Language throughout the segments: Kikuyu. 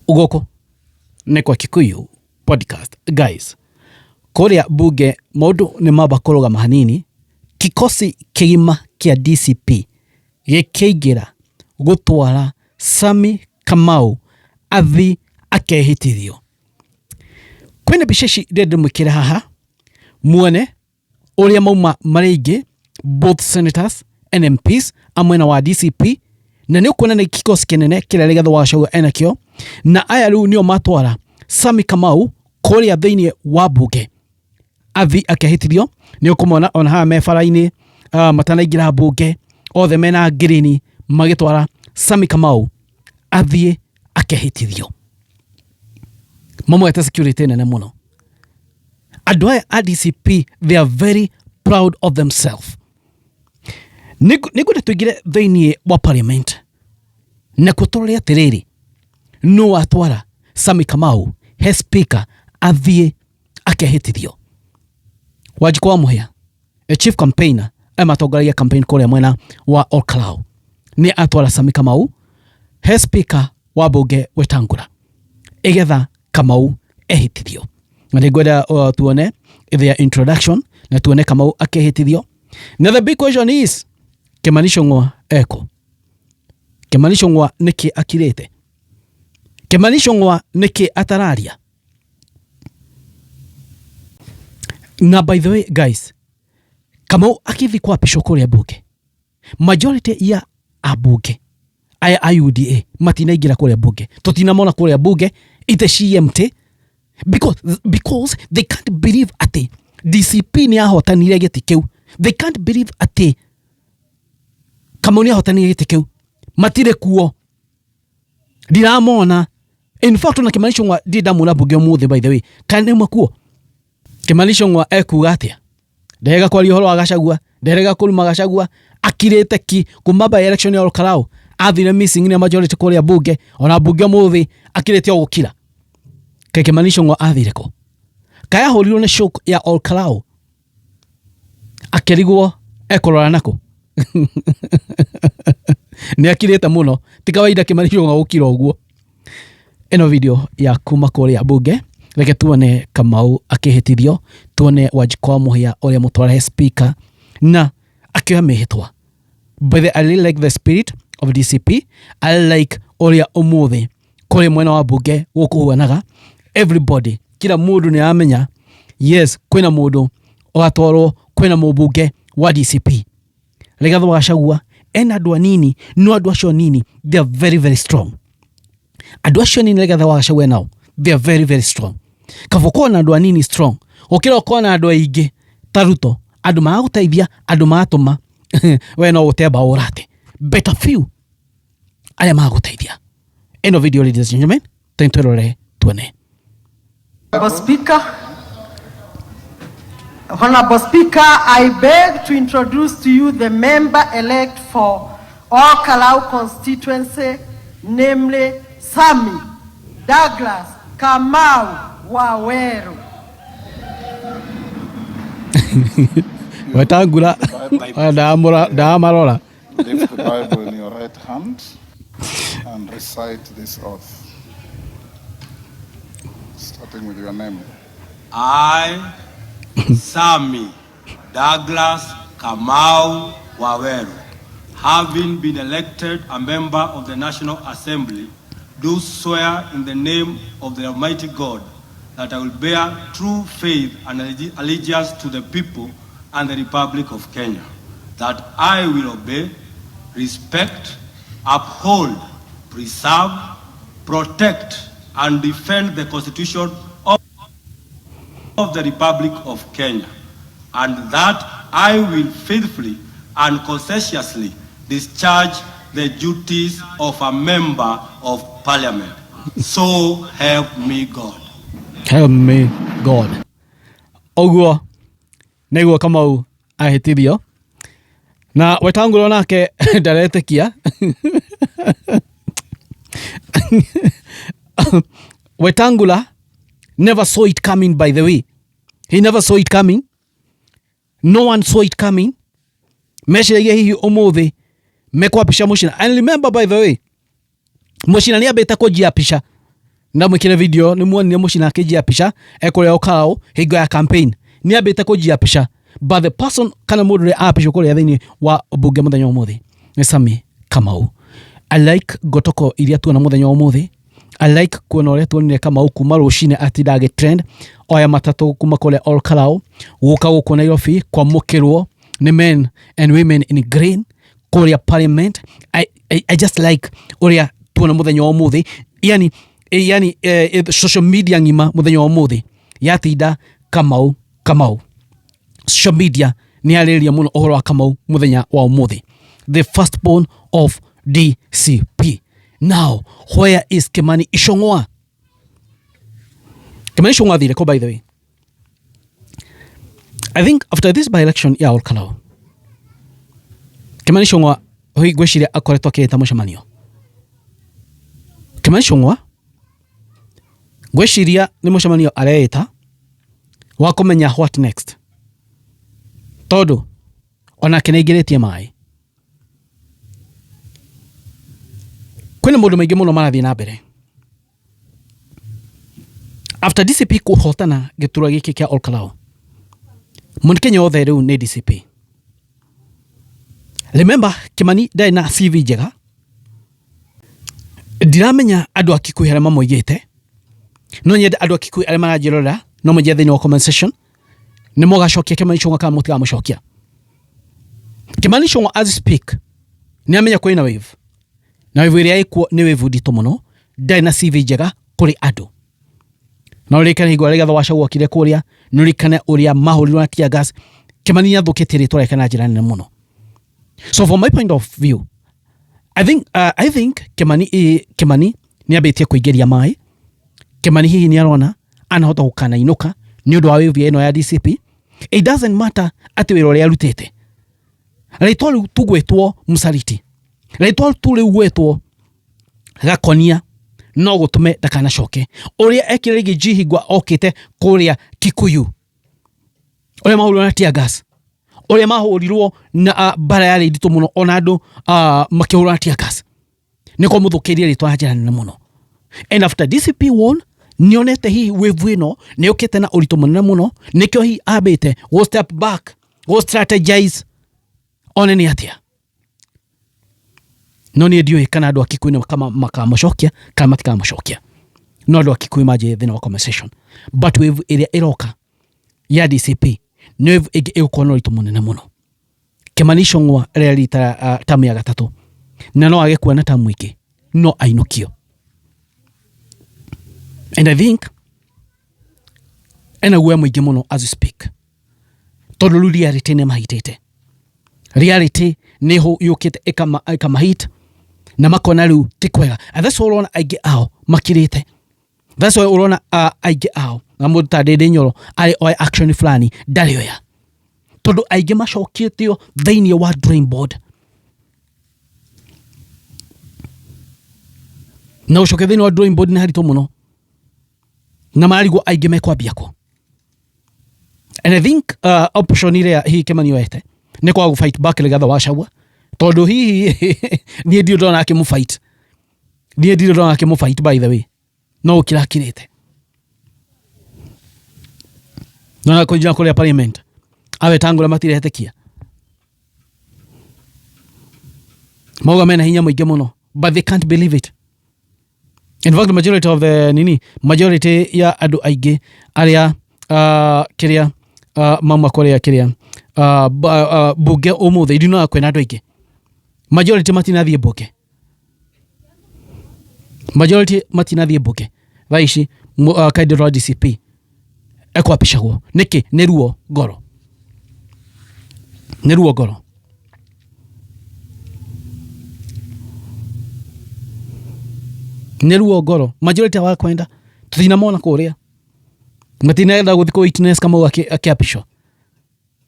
Gũkũ nĩ kwa Kikuyu Podcast. Guys, kũrĩa bunge maũndũ nĩ mamba kũrũgama hanini, kikosi kĩgima kĩa DCP gĩkĩingĩra gũtwara Sammy Kamau athi akehĩtithio. Kwĩna mbica ici ndĩrenda ndĩmwĩkĩre haha muone ũrĩa mauma marĩ aingĩ both senators and MPs a mwena wa DCP na nĩ ũkuona nĩ kikosi kĩnene kĩrĩa Rigathĩ wa Gachagua enakĩo na aya rĩu nĩo matwara Sammy Kamau kũrĩa thĩinĩ wa mbunge athi akehĩtithio. Nĩ ũkũmona ona haha me bara-inĩ matanaingĩra mbunge othe mena ngirini magĩtwara Sammy Kamau athiĩ akehĩtithio. Mamwete security nene mũno. Andũ aya a DCP, they are very proud of themselves. Nĩngwenda tũingĩre thĩinĩ wa parliament nakuo tũrore atĩrĩrĩ, nũ watwara Sammy Kamau he speaker athiĩ akehĩtithio. Wanjikũ wa Mũhĩa, a chief campaigner aya matongoragia campaign kũrĩa mwena wa Olkalau, nĩ atwara Sammy Kamau he speaker wa mbunge Wetangula igetha Kamau ehĩtithio. Na nĩngwenda tuone their introduction na tuone Kamau akĩhĩtithio. Na the big question is, Kimani Ichung'wa eko? Kimani Ichung'wa nĩkĩ akirĩte? Kimani Ichung'wa nĩkĩ atararia? Na by the way guys, Kamau akĩthiĩ kwapishwo kũrĩa mbunge, majority ya ambunge aya a UDA matinaingĩra kũrĩa mbunge, tũtinamona kũrĩa mbunge ite CMT because they can't believe atĩ DCP nĩ ahotanire gĩtĩ kĩu. They can't believe atĩ Kamau nĩ ahotanire gĩtĩ kĩu, matirĩ kuo, ndiramona. In fact ona Kimani Ichung'wa ndirĩ ndamuona mbunge ũmũthĩ, by the way, kana nĩ kuo. Kimani Ichung'wa ekuga atĩa? Nderega kwaria ũhoro wa Gachagua, nderega kũruma Gachagua, akirĩte ki kuma by election ya Olkalau athire missing nĩ majority kũrĩa mbunge, ona mbunge ũmũthĩ akirĩte o gũkira. Kaĩ Kimani Ichung'wa athire kũ? Kaĩ ahũrirwo nĩ shock ya Olkalau akĩrigwo ekũrora nakũ? Nĩ akirĩte mũno, ti kawaida Kimani Ichung'wa gũkira ũguo. Ĩno video ya kuma kũrĩa mbunge, reke tuone Kamau akĩhĩtithio, tuone Wanjikũ wa Mũhĩa ũrĩa mũtware speaker na akĩoya mĩhĩtwa. By the, I really like the spirit of DCP. I like ũrĩa ũmũthĩ kũrĩ mwena wa mbunge gũkũhuanaga, everybody, kila mũndũ nĩ aramenya yes kwĩna mũndũ ũratwarwo, kwĩna mũmbunge wa DCP Rigathĩ wa Gachagua ena andũ anini, no andũ acio anini they are very very strong. Andũ acio anini Rigathĩ wa Gachagua enao, they are very very strong. Kaba ũkorwo na andũ anini strong gũkĩra ũkorwo na andũ aingĩ ta Ruto, andũ magagũteithia, andũ magatũma we no ũte mbaũ ũrate. Better few arĩa magagũteithia. Ĩno video, ladies and gentlemen, twĩrore tuone. Honorable Speaker, Honorable Speaker, I beg to introduce to you the member-elect for Olkalau constituency, namely Sammy Douglas Kamau Waweru. Wetangula ndamarora. Lift the Bible in your right hand and recite this oath, starting with your name. I, Sammy Douglas Kamau Waweru, having been elected a member of the National Assembly, do swear in the name of the Almighty God that I will bear true faith and allegiance to the people and the Republic of Kenya, that I will obey, respect, uphold, preserve, protect, and defend the Constitution of the Republic of Kenya, and that I will faithfully and conscientiously discharge the duties of a member of Parliament. So help me God. Help me God. Ũguo nĩguo Kamau ahĩtithio na Wetangula nake ndaretĩkia. Wetangula never saw it coming, by the way. He never saw it coming. No one saw it coming. Meciragia hihi ũmũthĩ mekwapisha Mũcina. And remember, by the way, Mũcina nĩ ambĩte kũnjiapisha. Ndamwĩkĩre video nĩ muonire Mũcina akĩnjiapisha ekũrĩa Olkalau hingo ya campaign. Nĩ ambĩte kũnjiapisha, but the person kana mũndũ ũrĩa apishwo kũrĩa thĩinĩ wa bunge mũthenya wa ũmũthĩ nĩ Sami Kamau. I like ngotoko iria tuona mũthenya wa ũmũthĩ. I like kuona ũrĩa tuonire Kamau kuma rũcinĩ atinda agĩtrend, oya matatũ kuma kũrĩa Olkalau gũka gũkũ Nairobi kwamũkĩrwo nĩ men and women in green kũrĩa parliament. I just like ũrĩa tuona mũthenya wa ũmũthĩ, yani social media ng'ima mũthenya wa ũmũthĩ yatinda Kamau Kamau. Social media nĩ yarĩrĩria mũno ũhoro wa Kamau mũthenya wa ũmũthĩ, the firstborn of DCP. Now where is Kimani Ichung'wa? Kimani Ichung'wa athire kũ? By the way, I think after this by election ya Olkalau, Kimani Ichung'wa ngwĩciria akoretwo akĩĩta mũcemanio. Kimani Ichung'wa ngwĩciria nĩ mũcemanio areĩta wa kũmenya what next, tondũ onake nĩ aingĩrĩtie maĩ. Kwĩna maũndũ maingĩ mũno marathiĩ na mbere after DCP kũhotana gĩturwa gĩkĩ kĩa Olkalau. Mount Kenya othe rĩu nĩ DCP. Remember, Kimani ndarĩ na CV njega. Ndiramenya andũ a Kikuyu arĩa mamoigĩte. No nyende andũ a Kikuyu arĩa maranjĩrorera no manjĩre thĩinĩ wa comment section nĩ mũgacokia Kimani Ichung'wa kana mũtigamũcokia. Kimani Ichung'wa as we speak nĩ amenya kwĩna wave, na wave ĩrĩa ĩkuo nĩ wave nditũ mũno. Ndarĩ na CV njega kũrĩ andũ. No ũririkane hingo ĩrĩa Rigathĩ wa Gachagua okire kũrĩa, nĩ ũririkane ũrĩa mahũrirwo na tear gas. Kimani nĩ athũkĩtie rĩtwa rĩake na njĩra nene mũno. So from my point of view, I think Kimani nĩ ambĩtie kũingĩria maĩ. Kimani hihi nĩ arona anahota gũkanainũka nĩ ũndũ wa wave ĩno ya DCP. It doesn't matter atĩ wĩra ũrĩa arutĩte, rĩtwa rĩu tu gwĩtwo msaliti, rĩtwa tu rĩu gwĩtwo gakonia no gũtũme ndakanacoke. Ũrĩa ekire rĩngĩ G hingwa okĩte kũrĩa Kikuyu, ũrĩa mahũrirwo na tear gas, ũrĩa mahũrirwo na mbara yarĩ nditũ mũno, ona andũ makĩhũrwo na tear gas, nĩ kwamũthũkĩrie rĩtwa na njĩra nene mũno. And after DCP won, nĩonete hihi wave ĩno nĩ yũkĩte na ũritũ mũnene mũno, nĩkĩo hihi ambĩte go step back, go strategize one nĩ atĩa. No niĩ ndiũĩ kana andũ a Kikuyu nĩ kama makamũcokia kana matikamũcokia. No andũ a Kikuyu manjĩre thĩinĩ wa conversation. But wave ĩrĩa ĩroka ya DCP nĩ wave ĩngĩ ĩgũkorwo na ũritũ mũnene mũno. Kimani Ichung'wa rĩrĩa rita tamu ya gatatũ, na no age kuona tamu ĩngĩ, no ainũkio. And I think ena guoya mũingĩ mũno as we speak, tondũ rĩu reality nĩ mahitĩte. Reality nĩ yũkĩte ĩkamahit na makona rĩu ti kwega. And that's why ũrona aingĩ ao makirĩte. That's why ũrona aingĩ ao na mũndũ ta Ndindi Nyoro arĩ oe action fulani ndarĩ oya, tondũ aingĩ macoketio thĩinĩ wa drawing board, na gũcokia thĩinĩ wa drawing board nĩ haritũ mũno, na mararigwo aingĩ mekwambia kũ. And I think option ĩrĩa hihi Kimani oete nĩ kwaga gũ fight back Rigathĩ wa Gachagua, tondũ hihi niĩ ndirĩ ndona akĩmũ fight. Niĩ ndirĩ ndona akĩmũ fight, by the way, no gũkira akirĩte. Nona kũnjira kũrĩa parliament awetangũra matirehetĩkia mauga mena hinya mũingĩ mũno, but they can't believe it. In fact, majority of the nini, majority ya andũ aingĩ arĩa kĩrĩa mauma kũrĩa kĩrĩa bunge ũmũthĩ, ndinoga kwĩna andũ aingĩ, majority matinathiĩ bunge, majority matinathiĩ bunge thaa ici. Candidate wa DCP ekwapicagwo nĩkĩ? Nĩ ruo ngoro, nĩ ruo ngoro. Nĩ ruo ngoro. Majority wa kwenda tutinamona kũrĩa, matinenda gũthiĩ kũ witness Kamau akĩapishwo,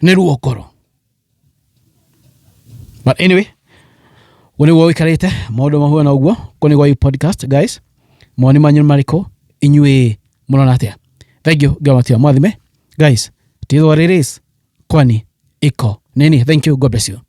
nĩ ruo ngoro. But anyway, ũguo nĩguo ũikarĩte maũndũ mahuana ũguo. Kũ nĩguo podcast guys, mawoni manyu nĩ marĩkũ? Inyuĩ mũrona atĩa? Thank you. Ngai matia mwathime guys. It is what it is, kwani iko nini? Thank you, God bless you.